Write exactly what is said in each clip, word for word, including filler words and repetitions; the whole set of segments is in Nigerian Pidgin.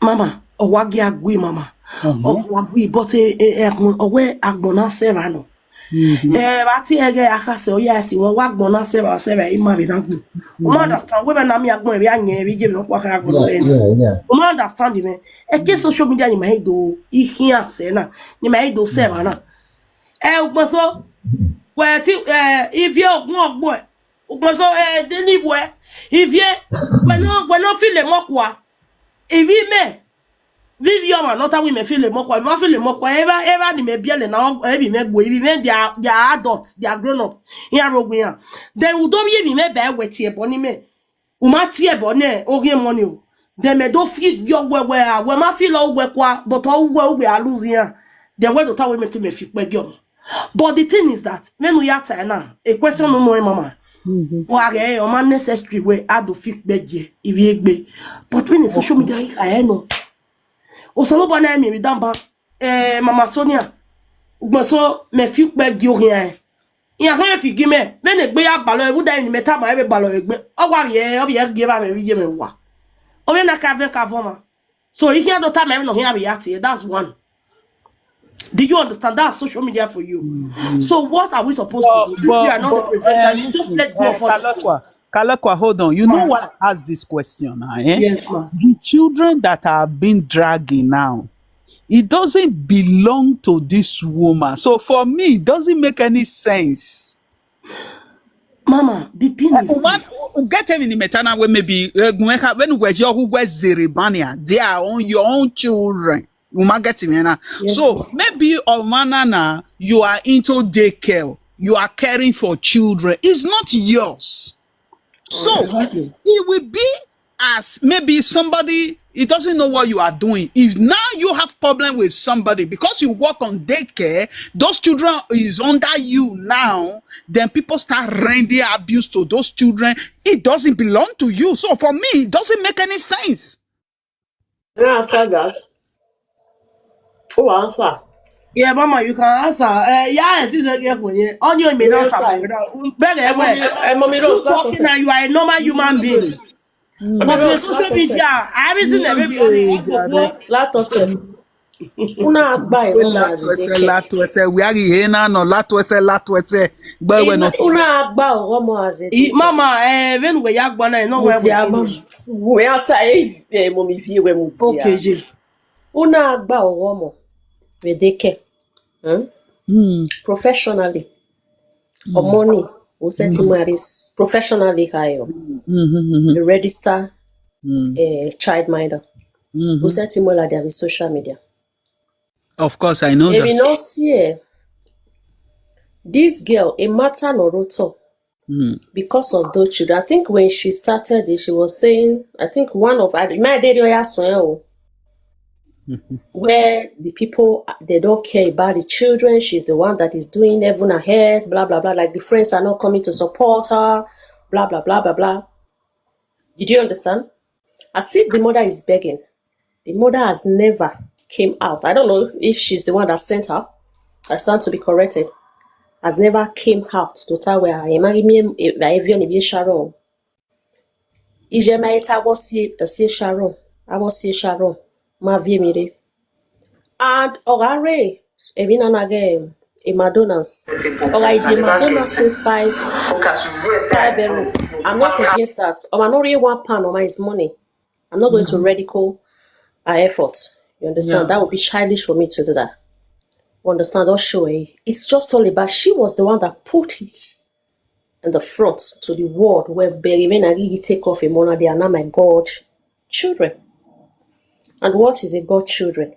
Mama, ọwa gị agwụ mama. Ọwa gị but ọwa agbọna sera nọ. Ee, bati ege akase oya si wọn wa gbọna sera sera ima bi na gbu. O ma understand we na mi agbọn ebe anya ebe je bi ọkwa ka agbọn. O ma understand me. Eke social media ni ma do ihin ase na. Ni ma do sera na. Eh, ugboso. We ti eh ivie ogun ogbo. Ugboso eh de ni we. Ivie we no we no feel mo kwa. Ivi me. Vivi ọma nọta wi me feel mo kwa. Ma feel mo kwa. Eva eva ni me biele na ebi me gbo ebi me they are they are adults, they are grown up. Ihe arụ ogwu ya. Then udo ebi me be weti ebo ni me. Uma ti ebo ne oge money o. Then me do fi yo gwe gwe a. We ma feel o gwe kwa but o gwe o gwe aluzi ya. Then we do ta we me ti me fi pe gyo. But the thing is that when we are na a question no more mama. Wa ge o ma necessary we ado fit gbe je ibi egbe. But when social media is I know. O so mo bona mi bi dan ba eh mama Sonia. Ugboso me fi pe gi ohin e. Iya kan fi gi me. Me ne gbe ya balo e bu da ni me ta ma e be balo e gbe. O wa ye o bi e gi ba me bi ye me wa. O me na ka ven ka vo ma. So if you don't time me no here be at here. That's one. Do you understand? That's social media for you. So what are we supposed to do? If you are not a presenter, you just let go of all this thing. Kalekwa, Kalekwa, hold on. You know why I asked this question? Huh, eh? Yes, ma'am. The children that are being dragged in now, it doesn't belong to this woman. So for me, it doesn't make any sense. Mama, the thing is Woman, this. Get him in the maternal way, maybe uh, when we your who was Zeribania, they are on your own children. Woman, get him in. So maybe Omana now, you are into daycare, you are caring for children. It's not yours. So Exactly. It will be as maybe somebody he doesn't know what you are doing. If now you have problem with somebody because you work on daycare, those children is under you now, then people start rendering abuse to those children. It doesn't belong to you. So for me, it doesn't make any sense. Can I answer that? Who answer? Yeah, mama, you can answer. Uh, yeah, it is a good one. Yeah. On your may not Yes, answer. I- Beg Eh, mommy, away. eh, mommy, You don't start talking us. And you are a normal human being. But Mommy, on don't social start us. media, everything that everybody Let us say. Una agba Latwese, latwese, we are here now, no, latwese, latwese. But we're not. Una agba ogomo as it is. Mama, eh, when we are gonna, no, where we Mutiama. are. We answer eh, eh, mommy, if you were Mutia. Okay, Jay. Una agba ogomo. Vedeke. Hmm? Mm, Professionally. Or money. We set him at this professionally higher. mhm, mhm, A register mm, a child minder. mhm. We set him well at their social media. Of course, I know If you that. Not see eh, this girl, a matter no roto. Mm, Because of those children, I think when she started it, she was saying, I think one of I my daddy oya son o, where the people they don't care about the children. She's the one that is doing heaven ahead, blah blah blah. Like the friends are not coming to support her, blah blah blah blah blah. Did you understand? As if the mother is begging. The mother has never came out. I don't know if she's the one that sent her. I stand to be corrected. Has never came out to tell where I am. I mean, I even be Sharon. Ije ma eta wo si si Sharon. I was si Sharon. Ma vie mi re. And ogare ebi na na ge a Madonna's. Oga ije Madonna say five five euro. I'm not against that. Oma no really one pound on my money. I'm not going to ridicule her efforts. You understand? Yeah. That would be childish for me to do that. You understand? Don't show it. It's just all about she was the one that put it in the front to the world where Berry and Agigi take off a money. They are not my God children. And what is a God children?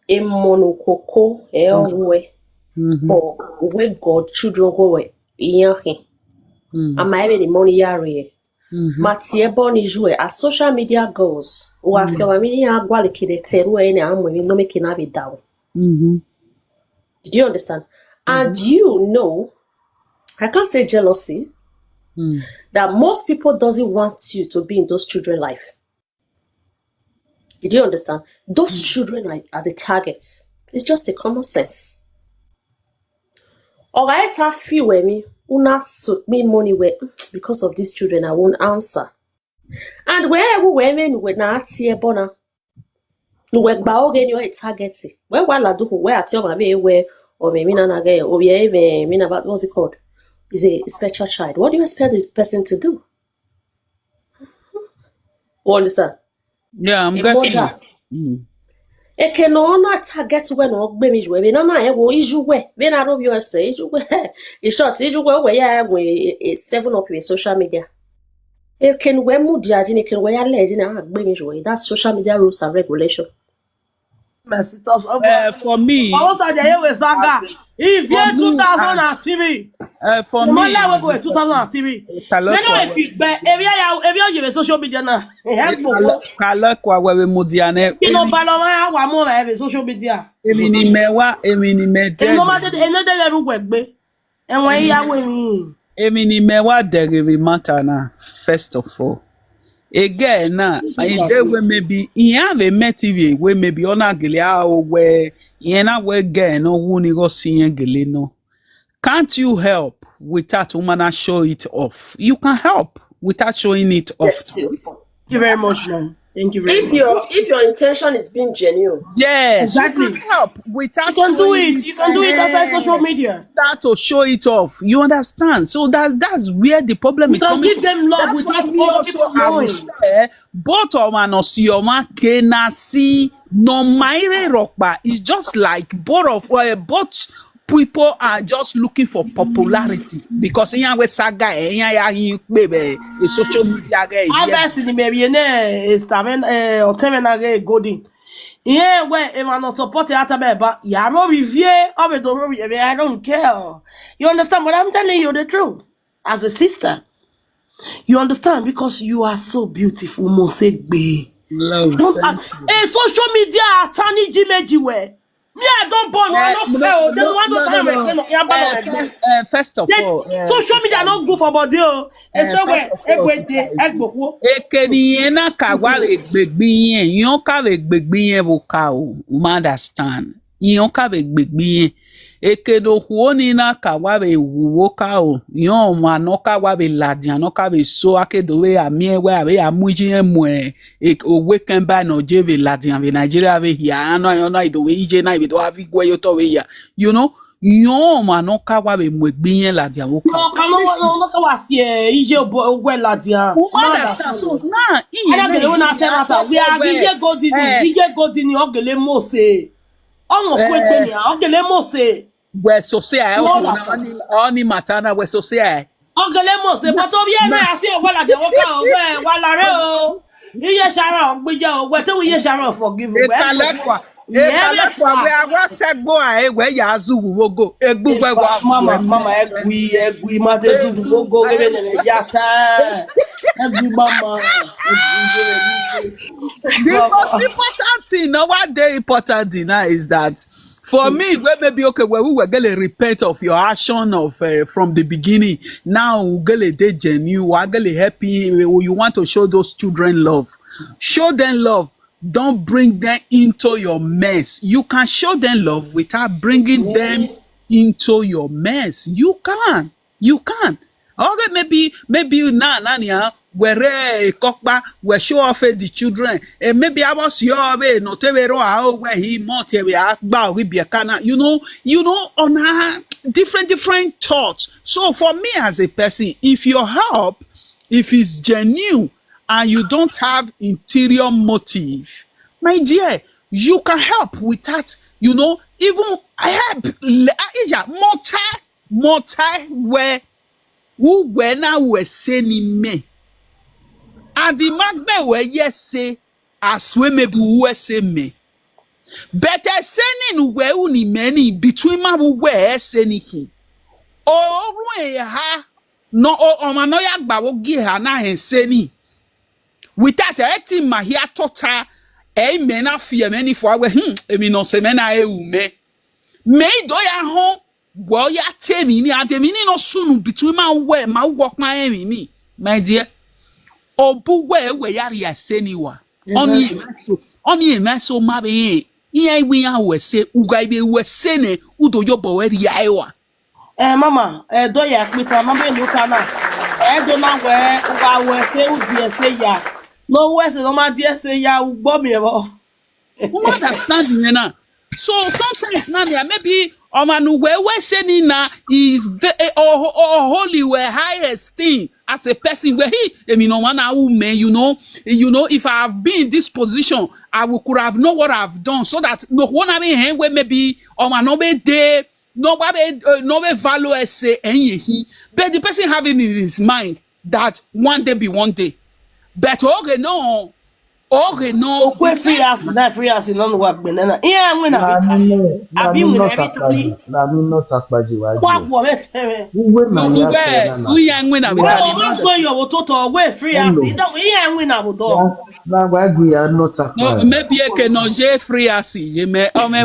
A monokoko, eh, we, mhm, or we God children go we, iyan hin. mm, Am I the money yari? mhm. Matie boni jue as social media goes. Wa fi wa mi ni agwa le kide teru e ne amu mi no me kina be down. Mhm. Did you understand? And you know, I can't say jealousy Mm. that most people doesn't want you to be in those children life. Did you understand? Those children are, are the target. It's just a common sense. Alright, I feel where me una suck me money where because of these children I won't answer. And where we were men we na tie bona. We gba oge ni o target. We wa la du we ati o ma be we o me mi na na ge o ye me mi na, what's it called? Is a special child. What do you expect the person to do? You understand? Yeah, I'm A getting mother. it. Mm. Eke no na target we no gbe mi juwe. Be na na e wo iju we. Be na ro bi o se iju we. In short, iju we we ya we a seven up in social media. Eke no we mu dia jini, eke no we ya le jini a gbe mi juwe. That's social media rules and regulation. My sisters, oh Uh, for me, Ọwọ́ sọ̀jẹ̀ yẹn wẹ̀ sága. If for year me, two thousand uh, and three. uh, for Mo me, lẹ́wọ̀ as kò a two thousand and person, three. Kalekwa Mẹ́nà ìfi gbẹ, èmi ọ̀yà èmi ọ̀yà social media náà. Ẹ gbogbo. Kalekwa wewe mudiane. Kí ló bá lọ wá wà mọ́ ra ẹ̀rẹ̀ social media? Emi ni mewa, emi ni me Èmi ló máa de. dédé, èmi ló dédé rú gbẹ̀gbẹ́. Ẹ̀wọ̀n ìyàwó mi. Emi ni mewa derere matter na, first of all. Again na, I dey we maybe, he have a motive we maybe ona gele a o we, he na we again no wu ni go si yen gele no. Can't you help without woman show it off? You can help without showing it off. Yes, you. Thank you very much, man. Thank you very If much. your if your intention is being genuine, Yes, Exactly. you can help without You can do showing it. You can do it outside social media. Start to show it off. You understand? So that that's where the problem You is can coming give from. Them love That's why without me other also people I will knowing. Say both of an Osioma Kenasi no Maire Rockba is just like both of uh, both people are just looking for popularity because in we saga in ya in baby a social media guy. Abẹ́sì ni mẹ̀rí ẹ̀ náà ẹ̀sàmẹ́ ọ̀tẹ́mẹ́ náà rẹ̀ gòdì. Ìyẹn ẹ̀wẹ̀ ẹ̀ máa nọ support ẹ̀ àtàbẹ̀ ẹ̀ bá yàrá òrì fíẹ́ ọ̀bẹ tó rọrì ẹ̀mí, I don't care. You understand what I'm telling you the truth? As a sister, you understand because you are so beautiful. Mo ṣe gbé. Love. Don't act. A social media attorney Jimejiwe. Me, I don't born. I don't care. Then one don't time again. Yeah, but First of all, uh, social media no go for body. Oh, and so where first of all, every day I go. Ekeni ena ka wa le gbegbi yen, yon ka le gbegbi yen bo ka o, you understand? Yon ka le gbegbi yen. Eke no huo ni na ka wa be wuwo ka o. Yon ma no ka wa be ladian no ka be so ake do we a mie we a be a muji en mwe. E o we ken ba no je be ladian be Nigeria be hia no yo no ido we ije na ibe do avi gwe yo to we ya. You know, yon ma no ka wa be mwe gbi yen ladian wo ka. No, ka no wa no ka wa fi e ije bo we ladian. You understand? So now, Ada gele wona se mata. We are gije godini, gije godini ogele mose. Ọmọ kú ẹgbẹ́ ni, ọ̀gẹ̀lẹ̀ mọ̀ọ́sẹ̀. Wẹ̀ sọ̀sẹ̀ ẹ̀ ọkùnrin náà ní matana wẹ̀ sọ̀sẹ̀ ẹ̀. Ọ̀gẹ̀lẹ̀ mọ̀ọ́sẹ̀ bọ́ tó bí ẹ̀ náà sí ọ̀gbọ́n làjẹ̀ wọ́n ká ọ̀gbẹ́ wà lárẹ́ o. Iye ṣara ọ̀gbẹ́jẹ́ o, wẹ̀ tó iye ṣara forgive. Ekalẹ́kọ̀ọ́ ekalẹ́kọ̀ọ́ wẹ̀ awọ́ sẹ́gbó à ewẹ̀ yà á zù wúwogo egbúgbẹ́ wà. Mama mama ẹgùn ẹgùn ìmọ̀tẹ́ zù wúwogo gẹ́gẹ́ ní ẹ̀yà tá ẹgùn mama. The most important thing, no, what dey important thing now is that for me, where maybe okay, where we were gonna repent of your action of uh, from the beginning. Now we gonna dey genuine, we gonna happy. You want to show those children love. Show them love. Don't bring them into your mess. You can show them love without bringing them into your mess. You can. You can. Okay, maybe maybe now now where kokpa we show off eh, the children and maybe I was your way no te we ro how where he mot we akba we be kana you know you know on her different different thoughts. So for me as a person, if your help, if it's genuine and you don't have interior motive, my dear, you can help without you know even help. Ija mote mote we Wu wɛ na wɛ se ni mɛ. Adi ma gbɛ wɛ yɛ se as we maybe wɛ se mɛ. Bɛtɛ se ni nu wɛ u ni mɛ ni between ma wu wɛ ɛ se ni ki. O ru e ha no o ɔma no ya gba wo gi ha na hɛn se ni. Without ɛ ti ma hia tota ɛ mɛ na fi ɛ mɛ ni fo awɛ hmm emi no se mɛ na e u mɛ. Mɛ do ya ho Well, ya tell me ni and me ni no sunu between my way, my work, my enemy, my dear. Obu we we yari ya seni wa. Oni emaso, oni emaso ma be. Iya iwi ya we se, uga ibe we sene, udo yo bo we ya ewa. Eh, mama, eh, do ya kpita, ma be no kana. Edo na we uga we se u die se ya. No we se no ma die se ya u gbo mi ebo. Who understand me now? So sometimes now, yeah, maybe Omanu where we say ni na is ve- eh, oh, oh, holy where high esteem as a person where he I mean no one woman, you know, you know, if I have been in this position, I would could have know what I've done so that no one I mean hand where maybe Omanu be there, no be uh, no be value say anything. But the person having in his mind that one day be one day. But okay, no, okay, no. Okwe free us na free us no wa gbe na. Iya nwe na vital. Abi nwe na vital. Na mi not akpaji wa. Kwa kwa betere. Uwe na ya Uwe, uya nwe na Wa vital. o ma gbe yo wo to to we free us. Idan iya nwe na bo do. Na gwa gu ya not No, akpaji. maybe I can no je free as ye me. Oh me.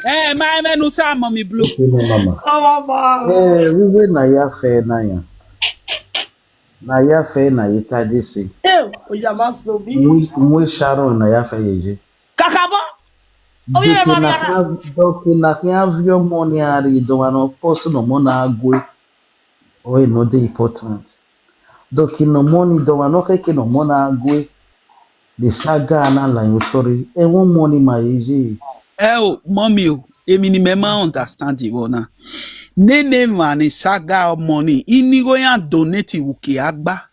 Eh, my me no time, mommy blue. Mama. Oh mama. Eh, uwe na ya fe na ya. Na ya fe na ita disi. Eh, o ya ma so bi. Mwe Sharon na ya fe yeje. Kakabo. O ye ma mi ara. Doki na ki avio money ari do wa no post no mo na agwe. O e no dey important. Doki no money do wa no keke no mo na agwe. The saga na la yo story. E won money ma yeje. Eh, oh, mommy, oh, emi ni me ma understand the one now. Nene mani saga money. Ini go ya donate uke agba.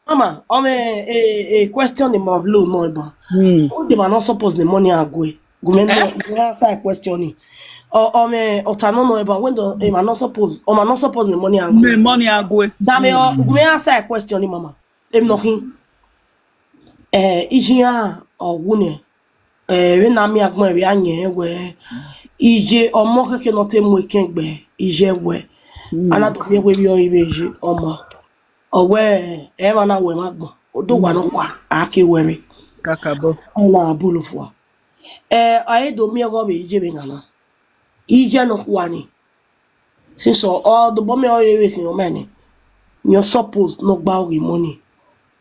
Mama, o me e e question ni mo blue no ebo. Hmm. O de ma no suppose the money agwe. Gume no, Eh? gume answer a question ni. O o me o ta no no ebo when do e ma no suppose, o ma no suppose the money agwe. Me money agwe. Dame o gume answer a question ni mama. Em no hin. Eh, iji ya o wune. Eh, we na mi agbon we anye we. Ije omo keke no te mu eken gbe. Ije we. Ana to mi we bi o ibe ije omo. Owe e ma na we ma gbon. Odo wa no kwa ake were. Kakabo. Ona abulu fua. Eh, aye do mi ogo be ije be nana. Ije no kwa ni. Since all the bomb all you waking your money. You're supposed no bow with money.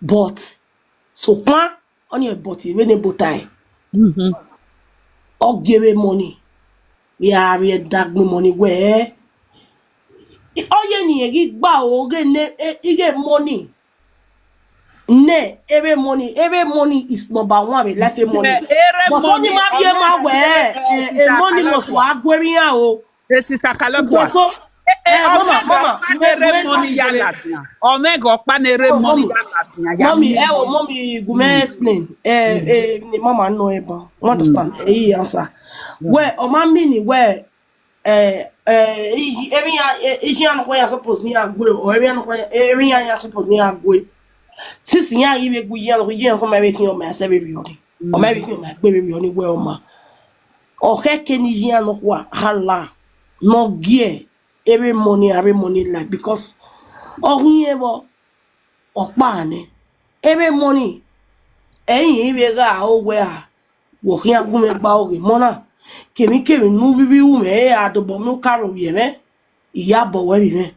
But so kwa on your body when they bow tie. Mhm. Or give me money. We are we dag me money where. All you need gba o get ne e get money. Ne every money, every money is number one with life money. Eh, every But money, only ma be ma where eh, eh money must wa gweri ya o. Eh, sister Kalekwa. Because so eh mama mama Nere money ya latin. Omega pa nere money ya latin. Mommy, eh, oh, mommy, go me explain. Eh, eh, ni mama no eba. You understand? Eh, he answer. Where, oh, mommy, ni where? Eh, eh, he, he, every year, eh, he, he, no, where suppose ni agwe, or every year, no, where, every year, suppose ni agwe. Since ni agwe, we go year, we year, come every year, my say, baby, on it. Or maybe you might, baby, on it, well, ma. Or he can, he, no, kwa, hala, no, gear, every money, every money, like, because, oh, he, ever, ọkpa ni ebe money eyin ibe ga owe a wo khian gun me gba oge mona kemi kemi nu bibi u me e adobo mi karo ye me iya bo we bi me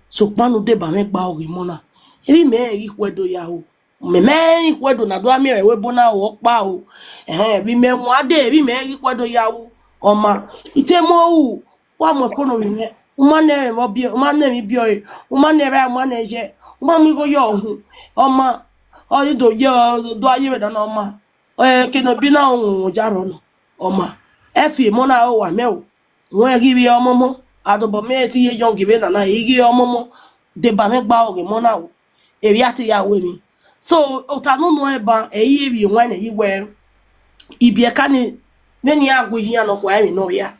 so panu de ba me gba oge mona ebi me e yi kwedo ya o me me yi kwedo na do ami re we bona o pa o eh bi me mo ade ebi me yi kwedo ya o oma ite mo u wa mo kono mi me uma ne re mo bi uma ne mi bi o uma ne re uma ne je uma mi go yo hu oma o yi do ye do aye re na oma e ke no bi na o ja ro no oma e fi mo na o wa me o won e gi bi omo mo adobo me ti ye young be na na e gi omo mo de ba me gba oge mo na o ebi ati ya we mi so ota no no e ba e yi ebi won e yi we ibi e ka ni ne ni agu yi ano kwa ebi no ya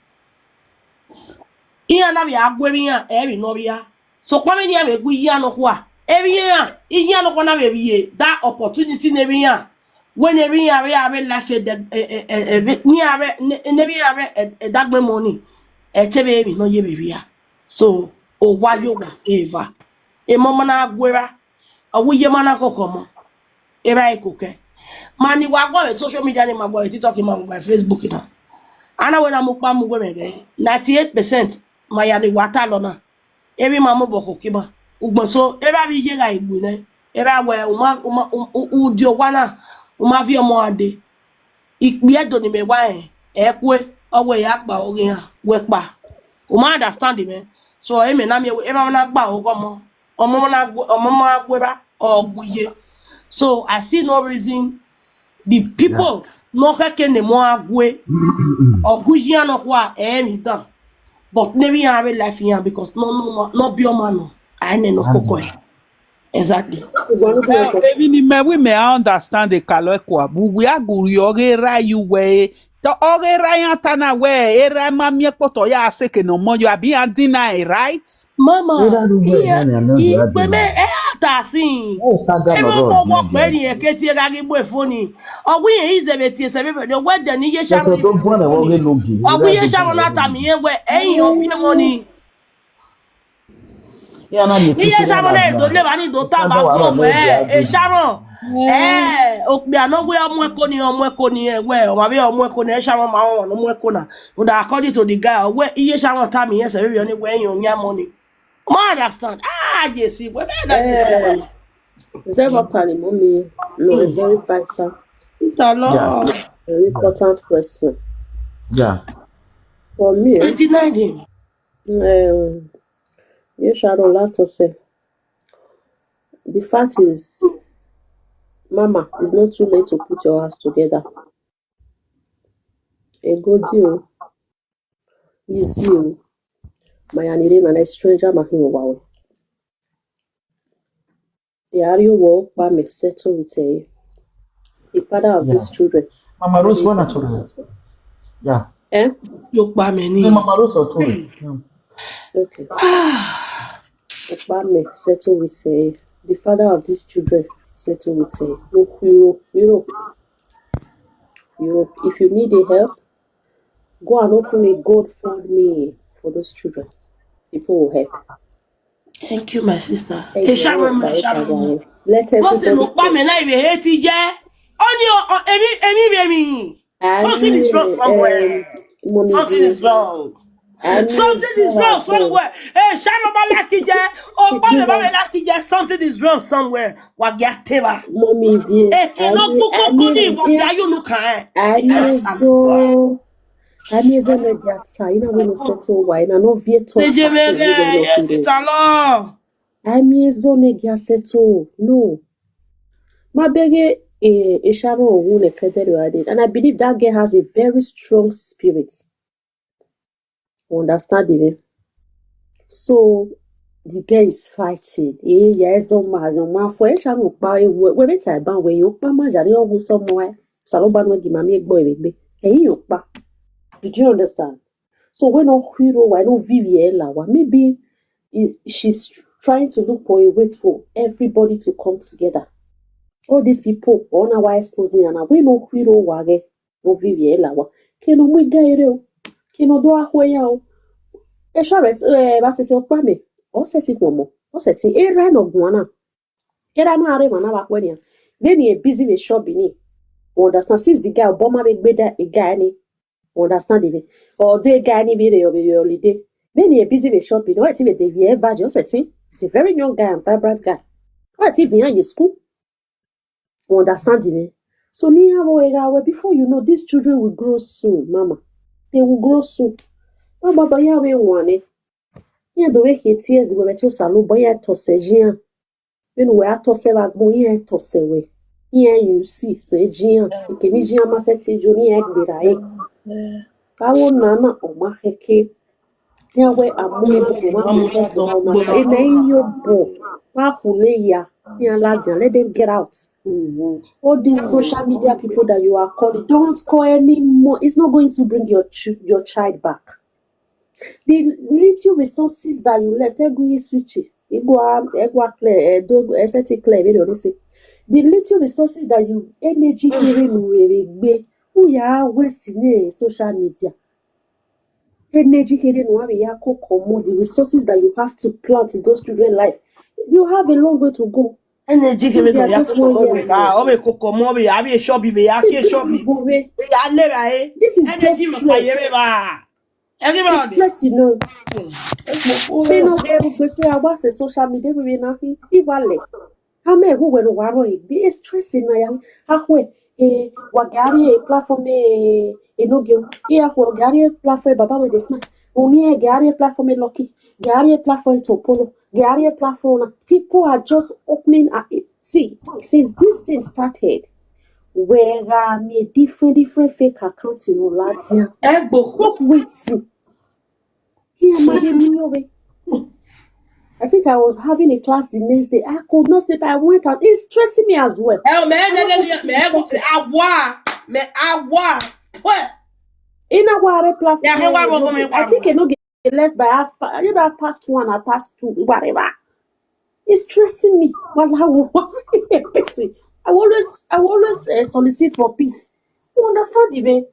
iya na bi agu ebi ya ebi no ya so kwa me ni abe gu yi ano kwa ebi ya yi ano kwa na be bi ye that opportunity ne bi ya when ebi ya be abe life e de e e e ni abe ne bi abe e dagbe money e te be ebi no ye be ya so o wa yo wa eva e mo mana gwera awu ye mana koko mo era ikuke mani wa gwa social media ni ma gwa TikTok ma gwa Facebook na ana we na mo pa mo gwe mege ninety eight percent ma ya ni wa ta lo na ebi ma mo boko kiba ugbo so era bi ye ga igbu ne era we uma uma u di owa na uma vi omo ade ikpi edo ni me wa e ekwe owe ya pa oge ya we pa uma understand me So eme na mi ema na gba ogo mo. Omo na gbo omo mo na gbo ba ogbuye. So I see no reason the people no keke ne mo agwe. Ogbuye no kwa emi dan. But never have a life here because no no no be your man no. I ne no koko. Exactly. Ebi ni me we me I understand the kalokwa. But we are guri oge ra you way. To oge ra yan tana we era ma mi ekpoto ya se ke no mo you abi and deny, right? Mama, iya, ikpe me e ata si. Ero mo wo pe ni e ke ti e ga gi gbe foni. Owi e ize be ti e se be be ni we de ni ye sha mo ni. Owi ye sha mo na ta mi e we e yin obi e mo ni. Iye sha mo na e do le ba ni do ta ba do mo e e sha mo. Eh, okpe ano we omo eko ni omo eko ni e we o ma be omo eko ni e sha mo ma o no mo eko na. But according to the guy, we iye sha mo ta mi e se be be ni we yin onya mo ni. Mo understand. Ah, yes, we be na. Is that what Tani Mommy? No, a very vital, It's a lot. very important question. Yeah. For me, Twenty-nine day. um, you shall not laugh to say. The fact is, Mama, it's not too late to put your house together. A good deal. Easy. My anire man, a stranger, my hero. Wow. The Ario Wo Kwame settle with a the father of these children. Mama Rose, one at all. Yeah. Eh? Yo pa me ni. No, Mama Rose or Tori. Yeah. Okay. Kwame settle with a the father of these children settle with a Europe, Europe, Europe. If you need a help, go and open a GoFundMe for those children. People will help. Thank you, my sister. Thank Hey, you. Sharon, my Sharon. Let What's the everybody. Mukbame now? If you hate it, yeah. Only, uh, any, any, any. Something is wrong somewhere. Mommy, Something is wrong. I mean, Something is wrong so- somewhere. Hey, Sharon, Balakije. Oh, Baba, Balakije. Something is wrong somewhere. Wagiateba. Mommy, dear. Eh, ke I no mean, kuku I kuni, mean, wagi ayu no kan. I mean, so. I mean, so no get sign. I will not settle why. And I know Vieto. Tejemege, yes, it's a law. I mean, so no get settle. No. My baby, eh, Esharo Owu ne Kedere Ade. And I believe that girl has a very strong spirit. You understand me? So the girl is fighting. Eh, yeah, so ma, so ma for Esharo pa e we we me tai ban we yo pa ma jare ogun somewhere. Saloba no gi mami egbo ebe. Eh, yo pa. Did you understand? So when no hero, why no Vivian Lawa? Maybe is she's trying to look for a way for everybody to come together. All these people, on our exposing and we no hero wage, no Vivian Lawa. Keno mwe gaire o. Keno do ahoya o. E sha res eh ba se ti o pa me. O se ti pomo. O se ti e ra no guana. E ra na re mana ba kwenia. Then he busy with shop ni. You understand? Since the guy, Obama be gbeda a guy ni. You understand the way? Or the guy ni be the holiday. Then he busy with shopping. What if they ever just a thing? He's a very young guy and vibrant guy. What if he in school? You understand the way? So ni abo ega we, before you know, these children will grow soon, mama. They will grow soon. Mama, but yeah, we want it. Yeah, the way he tears we to salo, but yeah, to se jian. When we are to se like boy, yeah, to se we. Yeah, you see, so a jian. It can be jian, must say, Johnny, egg be right. Kawo nana o ma heke. Ya we amu o ma heke. Ene yo bo. Wa kule ya. Ya la jan, let them get out. All these social media people that you are calling, don't call anymore. It's not going to bring your ch- your child back. The little resources that you left, ego switch. Ego ego clear, eh, do eh, set it clear, very honestly. The little resources that you energy hearing we be who you are wasting in social media. Energy hearing we ya cook more the resources that you have to plant in those children's life. You have a long way to go. Energy ke me Yeah, ya just ko one ko year. ka o be ko ko mo be abi e shop be ya ke shop be. Go away. Ya le ra e. This is Energy just ma ye be stress. ba. Everybody. It's stress, you know. Be no be able to say I was a social media we na he he wale. How me who when waro e be stress in ya. How we e wagari e platform e e no ge e ya wagari e platform baba we dey smile. Onye ga-arị platform Lucky, ga-arị platform Topolo, ga-arị platform na people are just opening. A, see, since this thing started, where me different different fake accounts in Latia. Egbo. Stop waiting. Here, Madam Nyobe. I think I was having a class the next day. I could not sleep. I went out. It's stressing me as well. Eh, me, me, me, me, me, me, awa, me, awa. What? In a wire platform. Yeah, hey, why, why, why, why, I think I no get left by half. Pa- Either half past one or past two, whatever. It's stressing me. Well, I was busy. I always, I always uh, solicit for peace. You understand the way?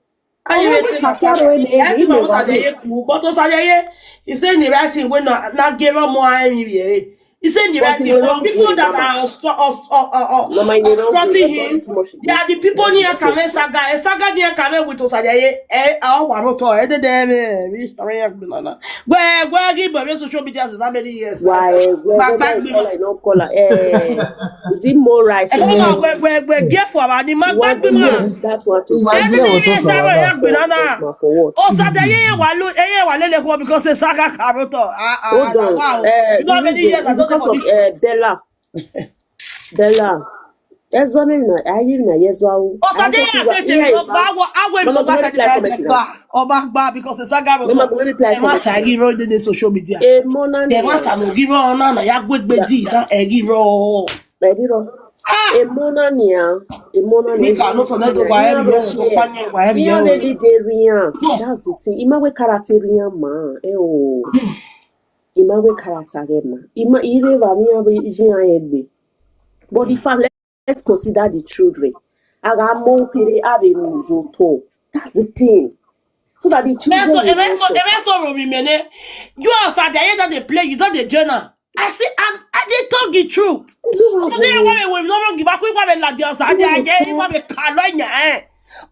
Are you Oh, waiting? Kakaro, eh, eh, Every eh, man eh, was at the Yeku, but was at the Yeku. He said the right thing when not not give up more. I mean, yeah. He said the right But thing. in the But wrong people way, that Mama. are obstru- of, of, of, of, Mama, in the wrong obstructing way, him, too much. They are the people near Disrespect. Kame Saga. Eh, Saga near Kame with Osajaye. Eh, our water. Eh, they, they, they, they, where, where, give my social media since how many years? Why? Where, Back, where, back, where, call I no call her. Eh, is it more rice? Eh, More no, rice? where, where, where, give for our the man, What back, do you man. need that one to Why say? do you want to Every talk year, about Saga, that? Saga, For, for what? Osajaye, wale, eh, wale, le, because they Saga Karoto. Ah, ah, Hold on. Wow. Eh, You know how the many reason years I is don't because for of this. Uh, Bella. Bella. Ezone na ayi na yezo awu. Osajaye, I think they go back. I will Mama, go back go at the reply time. Comment They now. Back. Oh, back, back, because the Saga Mama, Roto. go reply They want comment to give on the social media. Emona They ni. Want to give on na ya gwegbe di na egiro. Bediro. Ah, Emona ni a. Emona ni. Nika, no, so no, go, why, Iyan yes, lo go, ye. why, why, Iyan yes. le dide riyan. Yeah. That's the thing. Imawe karate riyan ma. Eh, oh. Imawe karate riyan ma. Ima ire va mi ave iyan egbe. But the fact, let's consider the children. Aga mo pere ave mu joto. That's the thing. So that the children Emeso, will emeso, not suffer. Emeso, Romi Mene. You are sad. I don't dey play. You don't dey journal. I see, and I dey talk the truth. You have So they a- want to, we don't give back. We want to like the other. They are gay. We want to kalonya.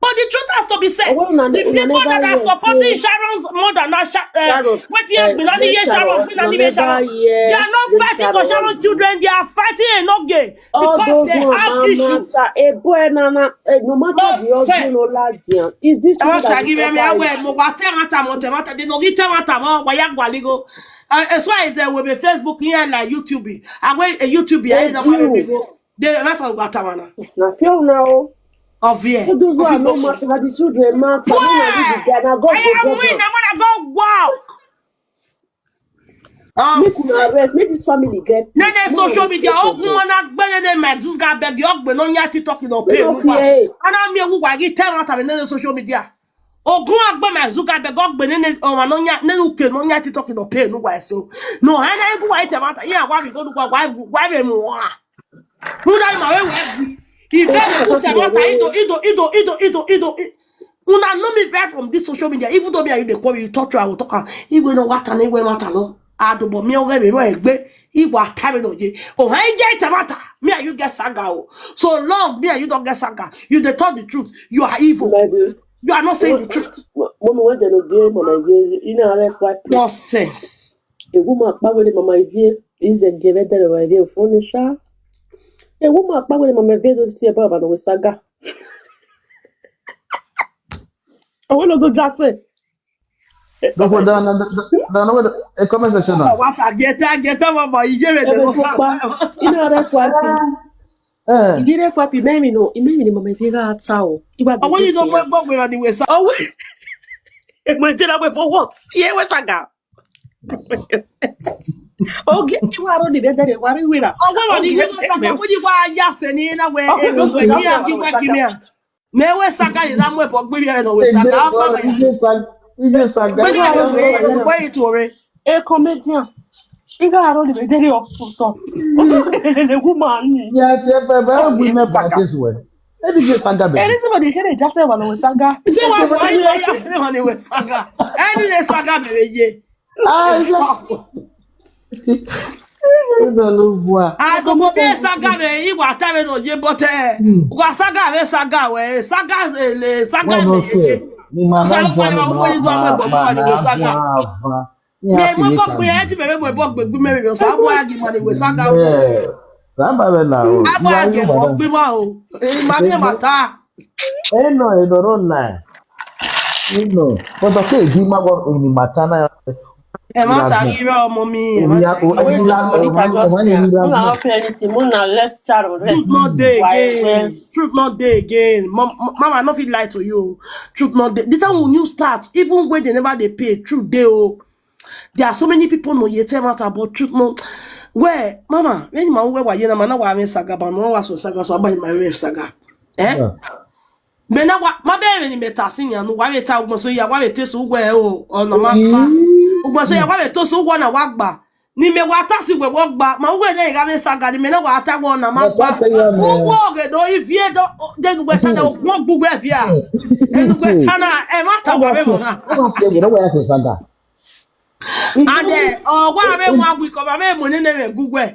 But the truth has to be said. Oh, well, na- The na people never that are hear supporting say- Sharon's mother, not Sha- uh, Sharon, what you have uh, been on yes, here, Sharon, Sharon, been on na here, never Sharon. hear They are not the fighting for Sharon. Sharon children. They are fighting and not gay All because those they one, have mama, issues. sa- eh, boy, na, na, eh, no matter the Nonsense. ugly no lie, dear. Is this Ẹ true má that ṣàgírí we ẹ̀mí ẹ̀wọ̀ ẹ̀ suffer? Mo wá sí ẹ̀wọ̀n àtàwọn ọ̀tẹ̀ wọn tẹ̀lé lórí tẹ̀wọ̀n àtàwọn wáyà gbàlígo. As far as ẹ̀ wò mí Facebook yẹn na YouTube. Àwọn ẹ̀ YouTube yẹn Thank náà wọ́n you. mi go. They ẹ̀ mẹ́fà wà táwọn náà. Na feel now. Of here. All those who are not matter, na the children matter. When I leave the guy, na God I go am judge winning. am. I wanna go wow. Make una rest. Make this family get Then peace. there's Make una social media. peace Ogun again. Wana gbẹ́nẹ́ ní my Zuckerberg. Yọ gbẹ́ náà yá TikTok lọ We pay no mi wá. fear. Ana mi ewu wà yí ten rata mi ní social media. Ogun agbẹ́ my Zuckerberg. Ọgbẹ́ ní ọmọ náà yá ní U K náà yá TikTok lọ pay mi wá so. No, ana ewu wà yí ten rata. Yẹ wá mi kó dùkọ̀ wá wá mi mú wá. Mú dárí màá wé wá bí. Ìfẹ́ mi kú ten rata. Ìdò ìdò ìdò ìdò ìdò ìdò. Una know me bad from this social media. Even though me and you dey call me, you talk to, I will talk am. Igwe no wata no, igwe wata no. Adobo mi oge mi ro egbe. Igwe atare no ye. Oh, I get tamata. Me and you get saga o. So long me and you don't get saga. You dey talk the truth. You are evil. My baby. You are not saying the truth. Mommy, when they no be, mama, you know, I like what Nonsense. A woman power the mama, if you is a give it the way you furnish her. A woman power the mama, if you don't see about no saga. I want to just say. Don't put down, down, down, down, a comment section now. Wata geta geta mama iyere de Ebe lo tó pa, fa. Iná rẹ̀ fún àbí? Eh, Ìdí rẹ̀ fún àbí? Mẹ́rin nù, ìmẹ́rin ni mama, if you got a towel. Ìwà Àwọn yìí ló mọ ẹgbọ́n mi ni wèsà. Oh, wait. My dear, wait for what? Yeah, where's that girl? Okay, you are on the bed, you are with her. Ọgbọ́n wọn ni Okay, yóò let's sọ̀kọ̀ go. Fún yín wá yá ṣe ní iná wẹ̀ Okay, ẹ̀rọ okay, pẹ̀lú okay, yá okay, kí wá okay. Kí mi à. Mẹ́wẹ́ sàkà yìí lámú ẹ̀bọ̀ gbé mi ẹ̀rọ wẹ̀ sàkà. Ọgbọ́n wọn yìí. Ije Saga, Ije Saga. Gbé mi ẹ̀rọ wẹ̀ ẹ̀rọ wẹ̀ ètò rẹ̀. A comedian. You got on the bed, you are put on. The woman. Yeah, yeah, but, but we met by this way. Let me just Saga, baby. Ẹni tí mo ní kéde ìjà fẹ́ wà lọ́wọ́ Saga. Ṣé wàá wọ ayé ayé àfihàn ni wẹ̀ sàkà? Ẹni lè sàkà bẹ̀rẹ̀ yé. Ah, it's just, it's a little boy. Àdùnkù bí sàkà bẹ̀ yí wà tẹ́lẹ̀ náà yé bọ́ tẹ́. Wà sàkà bẹ̀ sàkà wẹ̀ sàkà lè sàkà Wọ́n lọ bẹ̀ sí yé. ẹ̀ ní màá Ọ̀sán náà ló pariwo gbọ́n àwọn onídùú àwọn ẹ̀bọ̀ fún wa ní wẹ̀ sàkà. Mi ẹ̀ mọ́ kọ́ pé ẹ ti bẹ̀rẹ̀ mọ̀ ẹ̀bọ̀ gbẹ̀gbẹ̀ mẹ́rin lọ sàkà bóyá kì í máa ní wẹ̀ sàkà. Sábà bẹ̀ là o. Àbọ̀ àgẹ̀ wọ́n gbé mọ́ o. Èyí máa ní ẹ̀ máa ta. Ẹ nọ ìdọ̀rọ̀ náà. You know, but okay, give my work in the matter now. Ẹ má ta rírọ́ ọmọ mi. Ẹ má ta rírọ́. Una no play anything. Una let's chat or let's. Truth no dey again. Truth no dey again. Mom, mama, I no fit lie to you. Truth no dey. The time when you start, even when they never dey pay, truth dey o. There are so many people no yet tell matter about truth no. Where, mama, when my where were you na mana wa me saga ba no wa so saga so ba my me saga. Eh? Me na wa ma be ni me ta sin ya no wa me ta ugbo so ya wa me te so we o ona ma pa. Ugbo so ya wa me to so wa na wa gba. Ni me wa ta si we wa gba. Ma we na ga me saga ni me na wa ta wa na ma pa. Ugbo ge do ifie do de gbe ta na ugbo gbe fia. E gbe ta na e ma ta wa me mo na. Wọ́n máa fi ẹ̀wẹ̀ lọ́wọ́ yàtọ̀ sága. And then, oh, what are we one week of me money name Google.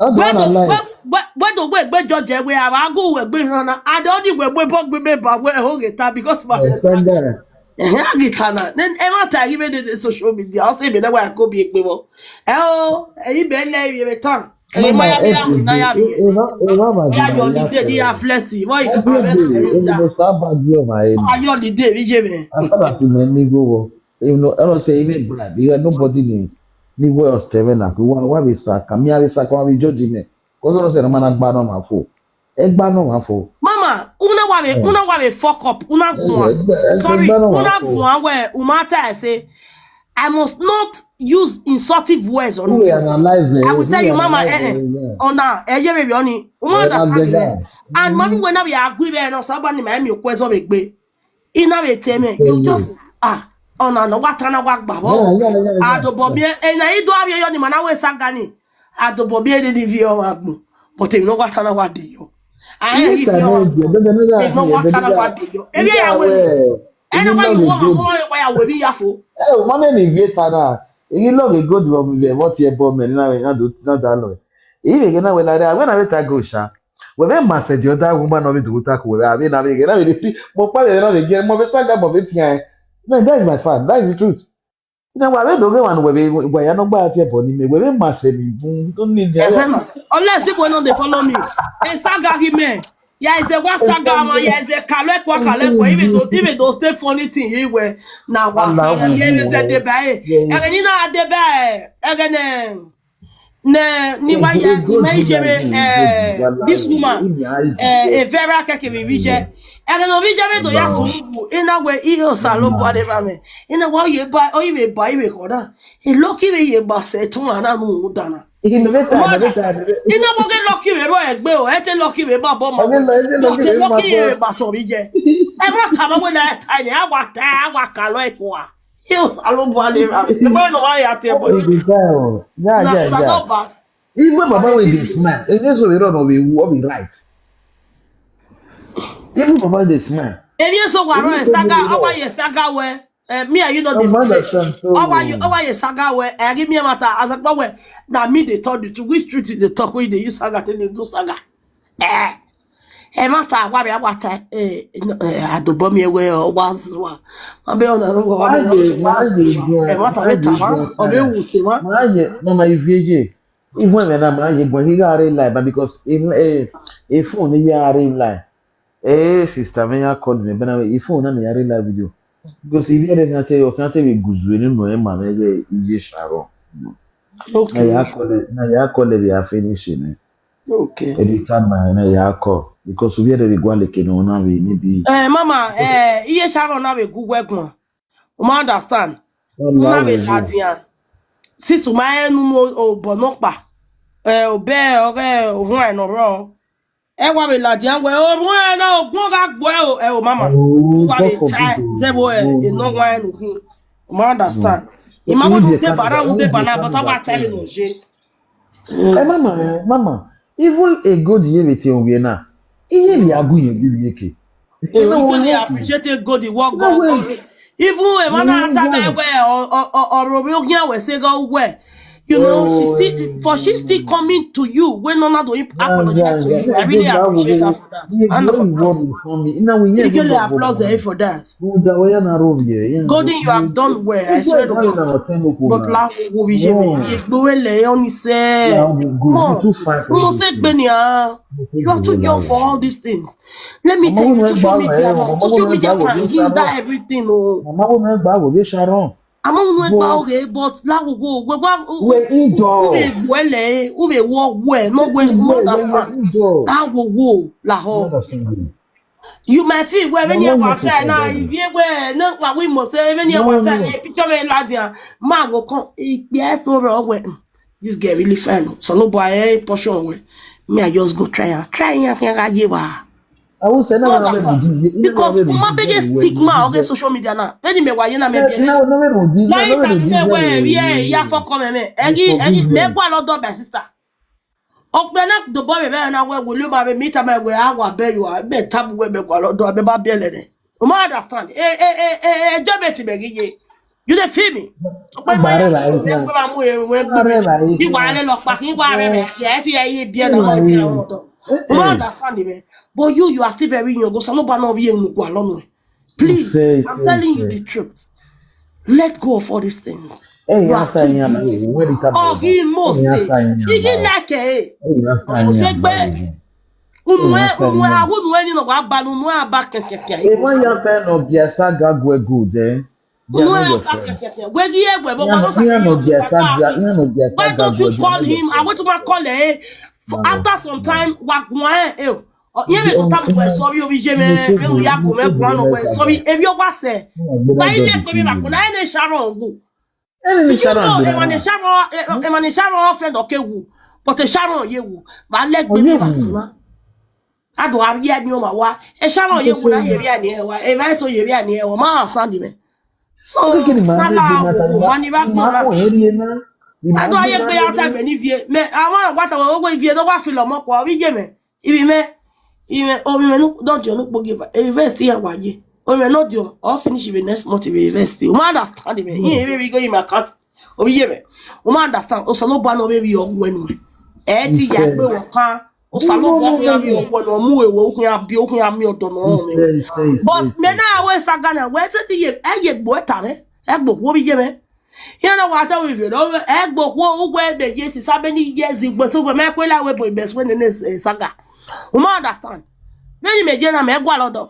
Ọdún Where ọ̀nà do láì. where where where do we gbe judge we are go we gbe run and only we we bog we be ba we ho get am because my Sága. Eh, get am na. Then e ma ta give me the social media. I say me na wa ko bi pe mo. Eh o, e be le bi me tan. E ma ya bi am na ya bi. Ẹ má ẹ má máa Ya jìnnà yo di yàtọ̀. day dia flexi. Why you Ẹ come bí and èdè tell me èmi that? mo sábà bí ọmọ ayé mi. Ayo di day bi je me. After that, you may go work. You know, I don't say any brand. You know, nobody need need way of seven. Why why we sack? Me I we sack. Why we judge me? Because I don't say no man agba no man for. Egba no man for. Mama, una wa we una wa we fuck up. Una gwa. Eh, eh, Sorry, eh, eh, una eh, gwa we umata I say I must not use insultive words on Who we you. Analyze it? I will Who tell we you, Mama, analyze eh, eh. It, yeah. Ona, eh, yeah, baby, oni. Uma Yeah, understand that's the it. guy. And mami, when we agree, we no sabani ma mi okwezo we gbe. Ina we teme. You Yeah, just ah, ona no wa tana wa gba Yeah, bo. yeah, yeah, yeah. Adobo mi e na ido abi yo ni mana we sagani. Adobo mi e ni vi o wa gbo. But e no wa tana wa de yo. Ah, Yes, if I you know. are Yeah, but then, yeah, e no yeah, wa but tana wa then, de yo. Ebi ya we. yeah, Ena you wa know you the wa good. mo wa ya we bi ya fo. Eh, one name is Yetana. You know the good one. We what you born me. Now we not do not that long. If you get now we like that. When I wait I go sha. We be must the other woman of it to talk with. I mean, I mean, I mean, but probably not again. Mo be saga mo be tian. No, that's my fan. That's the truth. You know, I don't get one where we where you no buy at your body me. We be must say me. Don't need the Unless people no dey follow me. A saga give me. Yeah, it's a one saga man. Yeah, it's a kalekwa kalekwa. Even though even though stay funny thing he wear. Now what? Yeah, is that the buy? And then you know the buy. And then ne ni wa ya ni ma jere eh this woman eh a very keke mi vije. And then no vije me do ya so bu. Ina we i o sa lo bo de ba me. Ina wa ye ba o ye ba ye ko da. E lo ki me ye ba se tun ana mu dana. Innovator, Mother, innovator. ina mo ke lucky me ro egbe o, e te lucky me ma bo ma. Ẹ ti lọ, ẹ ti lọ Mo kí te mi máa lucky bọ̀. me ba so mi je. E ma ka mo we na ta ni awa ta awa ka lo e ko a. Yo sa lo bo ale ra. E mo no wa ya te bo. Ibi tá ẹ̀ o. Yeah, Na yeah, na yeah. no ba. Even Baba wey dey smile, e dey so we run we will be right. Even Baba dey smile. Ebi eso wa ro e saga, owa ye saga we. Eh, me and you no dey Ọmọ play. understand so. Owa you, owa ye saga we. Eh, give me a matter as a power. Na me dey tell you to which truth you dey talk when you dey use saga take dey do saga. Eh. E matter wa be wa ta eh no, eh adobo mi ewe o wa zwa. Ma be ona wa wa Máa be yẹ, máa yẹ jọ. e matter be ta wa. O be wu se wa. Máa yẹ, mama, if you ye, if when na máa yẹ, but he got a lie, but because in a, a phone, he got a lie. Eh, sister, me ya call me, but if phone, na me ya lie with you. Because if you didn't tell you, can't tell me good when you know him, man, eh, you just sharo. Na ya Okay. call it, na ya call it, we are finishing. Okay. Every time na na ya call because we hear the go like no na we maybe. Eh, mama, eh, iye Sharon na we gugwe gbon. O ma understand? Na we ladian. Sis o ma enu mo o bo no pa. Eh, o be o re o fun e no ro. E wa we ladian we o fun e na o gbon ga gbo e o, eh, o mama. Wa we tai ze bo e e no wa e no hin. O ma understand? Imama no de bara no de bana but wa tai no je. Eh, mama, eh, mama, even a good year with you we na. Iye bi agu ye bi ye ke. Eh, we really appreciate God the work God do. Even a man ata be we or or or we ogia we say go we. You know, she still for she still coming to you when Nona do apologize to you. I really appreciate her for that. And for that. You get the applause there for that. Golden, you have done well. I swear to God. But la wo wo ye gbo we le oni se. Mo se gbe ni ah. You are too young for all these things. Let me tell you, social media, social media can hinder everything. Oh. Mama wo na gba wo be Sharon. Àmọ́ òun ẹ̀ gba òwe, but láwùwò òwe wá. Uwe injọ. Uwe gwele, uwe wo we, no we understand. Láwùwò làhọ. You might feel where when you want to now, if you were no what we must say when you want to picture me ladia. Ma go come, yes over we. This girl really fine. So no boy eh portion we. Me I just go try her. Try her can give her. Because my biggest stigma oge social media na. Any me wa yena me bi. Na interview me we we ya for come me. Egi egi me gwa lọ́dọ̀ my sister. Ogbe na do bo me be na we we lo ma be meet me we awa be you a be tabu we me gwa lọ́dọ̀ me ba bi ele ne. O ma understand. E e e e e jo me ti me giye. You dey feel me? Ogbe ma ya. Ogbe ma mu e we gbe. Ki wa le lo pa ki wa re me. Ye ti ye bi na mo ti e won do. O ma understand me. But you, you are still very young. Go sanu ba na bi e nu gwa lọ́nu. Please, I'm telling you the truth. Let go of all these things. You are too beautiful. Oh, he must say. He like it. Ọmọ sẹgbẹ. Unu ẹ unu ẹ awo unu ẹ ni na wa ba unu ẹ ba kẹkẹkẹ. Ema ya fe no bi saga gwe good eh. Unu ẹ ba kẹkẹkẹ. We gi egbe bo wa no sa. Why don't you call him? I want to call him. After some time, wa gun ẹ. Ye me to tabu we sorry obi je me. Me ya ko me gun no we sorry. Ebi o wa se. Why let me ba ko na e ne Sharon go. Eni ni Sharon. Ema ni Sharon, ema ni Sharon offend oke wu. But e Sharon ye wu. Ba le gbe mi ba kuma. Ado ari ani o ma wa. E Sharon ye wu na ye ri ani e wa. E ma so ye ri ani e wa. Ma sandi me. So ma ni ba kuma. Ado aye gbe ya ta me ni vie. Me awon wa ta wo gbe vie do wa fi lo mo ko wi je me. Ibi me, ibi me, oh, ibi me no don di onu po give invest here wa ye. Oh, me no di o finish ibi next month ibi invest. O ma understand me. Ibi we go in my account. Obi ye me. O ma understand. O so no ba no be bi o wenu. E ti ya pe won kan. O sa no bo ya bi o wenu mu ewe o kun ya bi o kun ya mi odo no me. But me na we saga na we ti ye e ye gbo eta me. E gbo wo bi ye me. You know what I will you know? Egbo wo ugwe be yes is how many years igbo so we me kwela we boy best when in this saga. O ma understand? Many me je na me gwa lọ́dọ̀.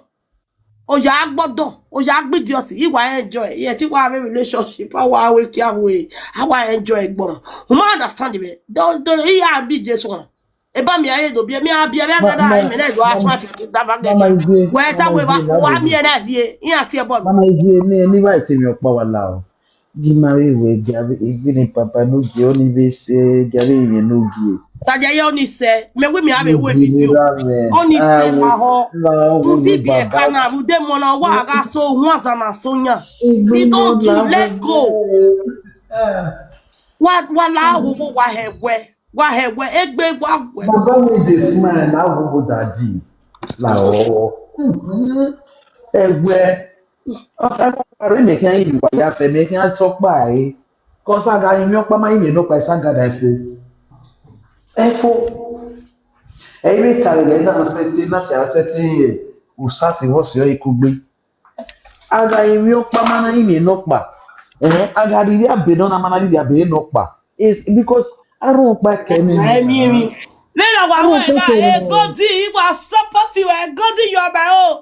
O ya gbodo, o ya gbidi oti, iwa enjoy. Ye ti wa have a relationship, awa we ki awe, awa enjoy gboro. O ma understand me? Do do iya bi Jesu. E ba mi aye do bi mi abi abi aga da me na do aso afi da ba ge. We ta we ba wa mi na vie. Iya ti e bo. Mama ije ni ni wa ti mi opa wa la o. Gi ma we we gabe ibi ni papa no je oni be se gabe mi no gi. Saja yo ni se me we mi abe we video. Oni se ma ho. Uti bi e kana rude mo na wa aga so won za na so nya. We don't let go. Wa wa la wo wo wa he we. Wa he we egbe wa we. Baba mi dey smile na wo go daddy. La o. Egbe. Ọkà pàrọ̀ ìmẹ̀ kí ayé ìwà ya fẹ̀ mẹ́ kí á tọ́ pa ẹ̀. Kọ́ sága ìmí ọ̀pá máa ìmẹ̀ náà pa ẹ̀ sága dà ẹ̀fọ́. Ẹ̀fọ́. Ẹ̀yìn mi kàrí rẹ̀ náà ṣẹ́tì náà ti àṣẹ́tì ẹ̀. Òṣàṣì wọ́n sì yọ ikú gbé. Aga imi okpa mana imi enokpa. Eh, aga riri abe no na mana riri abe enokpa. Is because I don't okpa kemi. Emi emi. Me na wa ho na e godi igba support you e godi you are my own.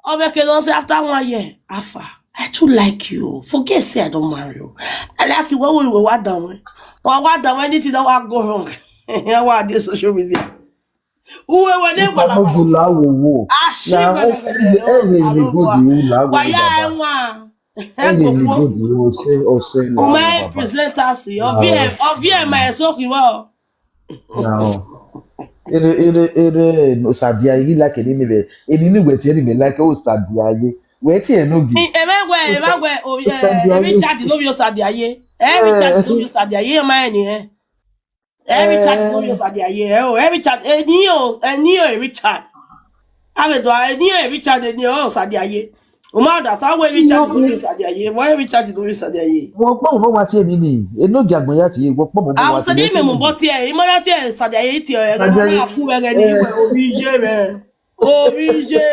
Obeke don say after one year, Afa, I too like you. Forget say I don't marry you. I like you. What will we what down? What what down? Anything that will go wrong? What this social media? Uwe we ne gwala. Ogu la wo wo. Ashi na gwala. Eze ni godi la wo. Wa ya enwa. Eze ni godi wo se o se na. Ume presenters ovie ovie ma eso ki wo. Now. Ere ere ere no sadia yi like ni ni be. Eni ni we ti ni be like o sadia yi. We ti e no gi. Eme we eme we o Richard no bi o sadia yi. Eh Richard no bi o sadia yi ma eni eh. Every chat no yo sadia ye. Oh, every chat eni o eni o every chat. Ave do eni o every chat eni o sadia ye. O ma understand why every charge no be Sadia ye? Why every charge no be Sadia ye? Wọ́n pọ̀ mọ́ wá sí ẹni ni. Eno jàgbọ́n yá sí wọ́n pọ̀ mọ́ wá sí. Àwọn sọ ní ìmọ̀ bọ́ tiẹ̀, ìmọ̀lá tiẹ̀ Sadia ye tiẹ̀, ẹ̀rọ wọn náà fún ẹ̀rẹ́ ní ìwẹ̀ orí iye rẹ̀. Orí iye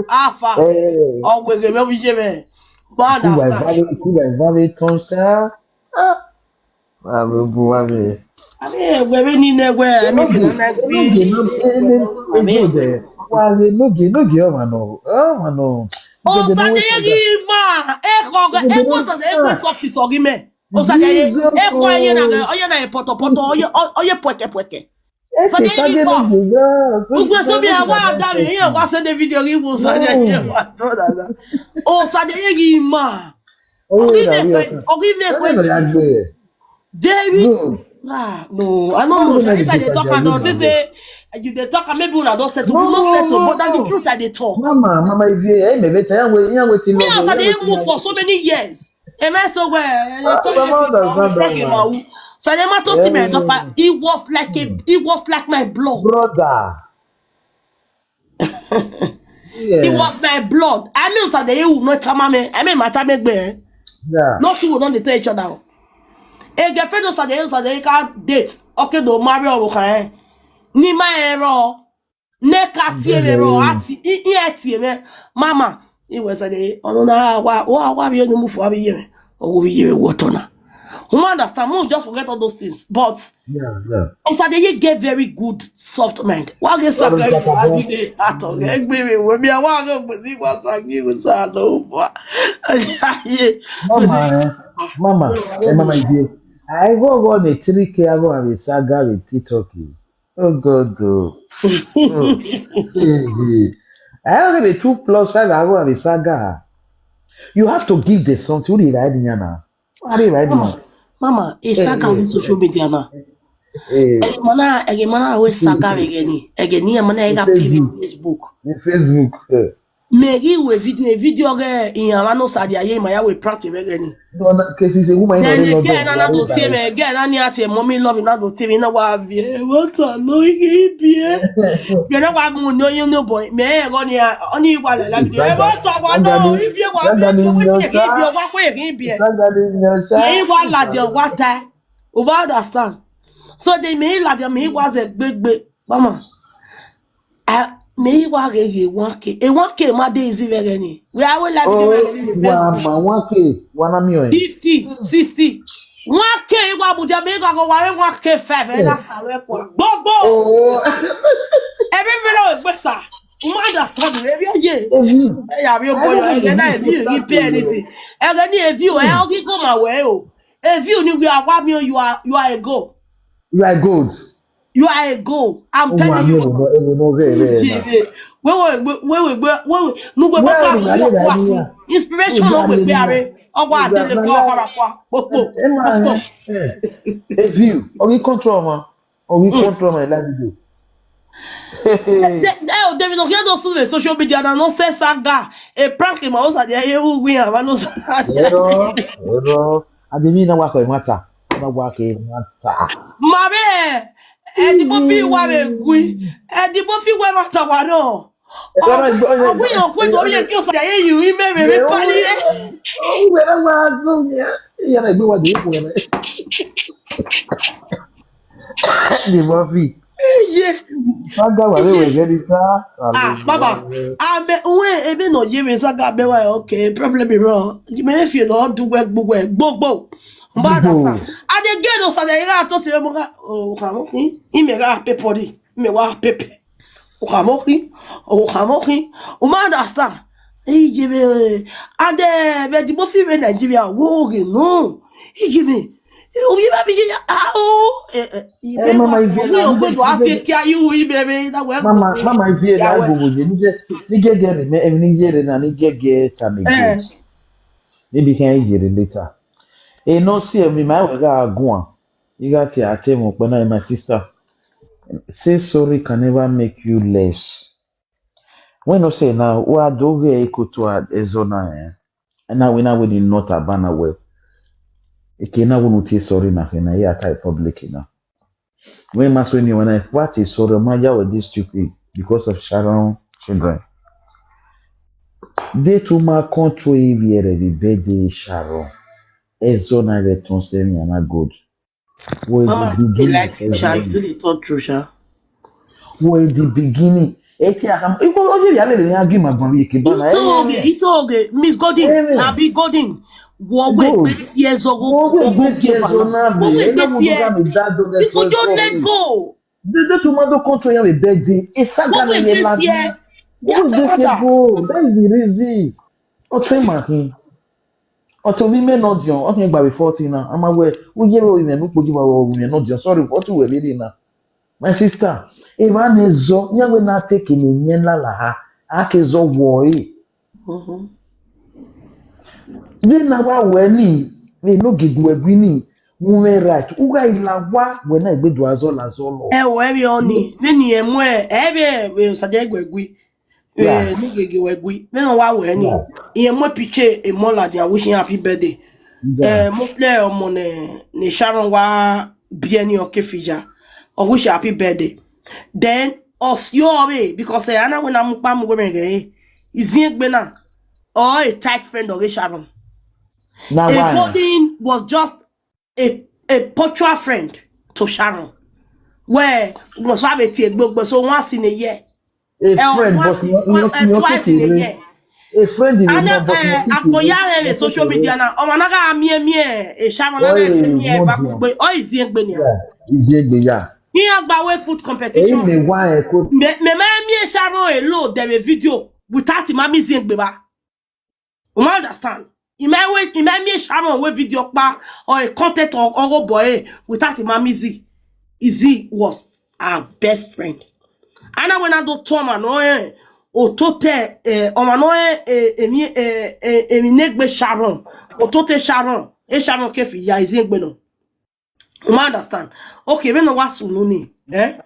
àfà. Ọ̀gbẹ̀gẹ̀ mi orí iye rẹ̀. Ma Ìwà understand. ìbáwí ìwà ìbáwí tán ṣá. Àbí ogun wá mi. Àmì ẹ̀wẹ̀ mi ní ẹ̀wẹ̀ mi kì í náà gbé. N'oge n'oge n'oge n'oge n'oge ọma nọ ọma nọ. Osadeyegi ma, eko ga, eko sa de eko soft so gi me. Osadeye, eko aye na ga, oye na potopoto, oye oye pweke pweke. Osadeyegi ma. Ugwe so bi awa da mi, ye wa send the video gi Osadeye wa to da da. Osadeyegi ma. Ogi me kwe, ogi me kwe. David. Ah, no, I don't know. If I dey talk, I don't think say you dey talk, and maybe una don settle, we no settle, but na the truth I dey talk. Mama, mama, if you, eh, maybe tell you, you wait till Me as I dey move for so many years. Am I so well? I dey talk wetin I wan talk about. So the man told me, he was like a, he was like my blood. Brother. He was my blood. I mean, so the you no chama me. I mean, matame gbe. Yeah. Not you don't dey tell each other. A girlfriend no sa dey, sa dey can date. Okay, do marry or can. Ni ma ero. Ne ka tie me ro ati. I i tie me. Mama, he was a day. Ono na wa wa wa bi no mu fo abi ye. O wo bi ye wo to na. Who understand? Mo just forget all those things. But Yeah, yeah. Osadeye get very good soft mind. Wa ge sa ka you adi de ato. Egbe mi wo mi awa go gbe si wa sa gi go sa do fa. Yeah. Mama, eh, mama, eh, mama, you. I go go the three K, I go have a saga with TikTok. Oh God, oh. Oh, hey, hey. I go the two plus five, I go have a saga. You have to give the something. Who dey ride here now? Who dey ride here? Mama, e saga on social media na. Eh, Ege mana, ege mana we saga ege ni. Ege ni e mana ega pay me on Facebook. in Facebook. Eh. Me gi we video, video ge in ama no Sadia ye ma ya we prank ege ni. No, na, case is a woman in Then the again, na do tie me again, na ni ati mommy love na do tie me na wa vie. What a no ibi e. Be na wa mu no you no boy. Me e go ni a oni wa la la video. E wa to wa no if you wa vie so wetin e ibi e wa ko e ibi e. Ye wa la de wa ta. O ba understand. So they me la de me was a big big mama. I me wa ge ye one K. E one K ma dey easy very ni. We are we like Oh, dey very in wa Facebook. ma one K, wa na mi o. Fifty, sixty. One K wa bu dia me ga go wa one K five e na sa we kwa. Gbogbo. Oh, Every minute we sa. You understand? Every year. Evi, Hey, have you boy? You na if you pay anything. Ege ni if you e ogi go my way o. If you ni we are wa mi o, you are you are a go. you are good. You are a go. I'm Oh, wa telling mi you. o, mo e mo ve ve na. Wewe wewe wewe wewe nugwe Wewe baka ni fi wale okwa ni si. ya. Inspiration Wewe o we ni pe ya. are. Ogwa adele kwa kwa kwa. Popo. E ma, eh, if you, are we control ma? Are we control my life video? Eh, o David, okay, those through the social media na nonsense saga. A prank in my house at the area we have no. Ero, ero. Abi mi na wa ko mata. Na wa ko mata. Mame, edibo fi wa me gui. Edibo fi wa mata wa no. Awi yo kwe do ye kí o sa ye yu ime me me pali. Uwe na wa zo ya. Ya na gbe wa de ko na. Di mo fi. Ye. Saga wa we we gani sa. Ah, baba. Abe uwe ebe no ye me saga be wa, okay. Problem is wrong. You may feel no do work gbogbo gbogbo. Mbada sa. And again o sa de ya to se mo ga o ka mo ki. Ime ga pepe di. Ime wa pepe. O ka mo ki. O ka mo ki. O ma understand. He give me and eh be di mo fi we Nigeria wo ge no. He give me. O ye ba bi ya ah o. Eh eh. Eh, mama, if you We o gbe do ase ki ayu ibe be na we. Mama, mama, if you na go go ni je ni je ge ni me ni je re na ni je ge ta ni ge. Maybe can you get it later. E no see me my we ga go on. You got here I tell you, my sister. Say sorry can never make you less. When I say now, wa do ge eko to a ezona eh. And now we now we not abana well. Eke na wonu ti sorry na he na ya tai public na. When maso ni when I what is sorry ma ya with this stupid because of Sharon children. They too much control if you have a birthday, Sharon. Ezona returns them and not good. Where Mama, the they beginning like of you, Sha. You Ezona? Really talk true, Sha. Where the beginning? Eti akam. Iko oje ya le ya gi ma gwan ye ke Itoge, Itoge, Miss Godin, Abi Godin. Wo we Good. Best years ago, Wo we go Best give years her. So now Wo we they Best year. People just let go. They just want to control your birthday. It's a Wo we Best year. What is this go? That is the reason. Ote makin. Ote mi me not young. Okay, by forty now. I'm aware. We get we me no put you we me not young. Sorry, what we really now. My sister, if I nezo, nya we not taking in yen la la ha. Ake zo wo eh. Mhm. Ye na wa we ni, we no gi gwe gwi ni. Women right. Uga ila wa we na gbe do azo la zo lo. E wo e bi oni. Me ni e mo e. E bi e we sa je gwe gwi. Yeah. E ni gege we gwi. Me no wa we ni. Yeah. E mo piche e mo la dia wishing happy birthday. Yeah. Eh, mostly ọmọ ne ne Sharon wa bi e ni oke fija. O wish happy birthday. Then us yo we because eh, ana we na mu pa mu we me ge. Izi egbe na. Or a tight friend of Sharon. Now A why? Godin was just a a punctual friend to Sharon. Where we must have a tear gbogbo so once in a year. A Eh, friend, once but in- not, not, eh, not twice in a taking year. A friend in And the uh, but uh, not taking Akoya eh, social media now. Oh, anaga amie mie eh, Sharon Oh, anaga yeah, amie eh, not va there. kugbe. Oh, is he egbe ni? Yeah, is egbe ya. He agba away food Eyi competition. Me wa e ko. Me me me me Sharon alone there a video without him ami is he egbe ba. You might understand. He might wait, he might me Sharon with video pa or a content or or boy without him ami Z. Izzy was our best friend. And I when I do Tom and oh eh, Otote eh, ọmọ no eh, eh, emi eh, eh, emi negbe Sharon. Otote Sharon. E Sharon kefi ya is he egbe no. You might understand. Okay, we no wa sunu ni. Eh?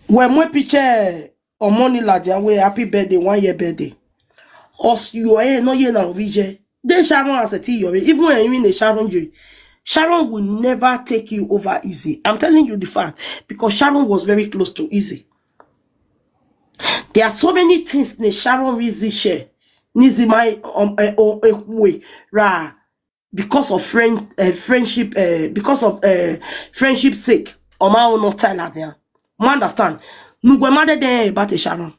When we picture or money la dia we happy birthday, one year birthday. Us you eh no ye na ovije. Then Sharon has a tea your even when you in a Sharon you. Sharon will never take you over easy. I'm telling you the fact because Sharon was very close to easy. There are so many things ne Sharon easy share. Nizi my um eh, oh, eh, way ra because of friend uh, friendship uh, because of uh, friendship sake. Oma ono tell her there. Ma understand. Nugwe made den about a Sharon.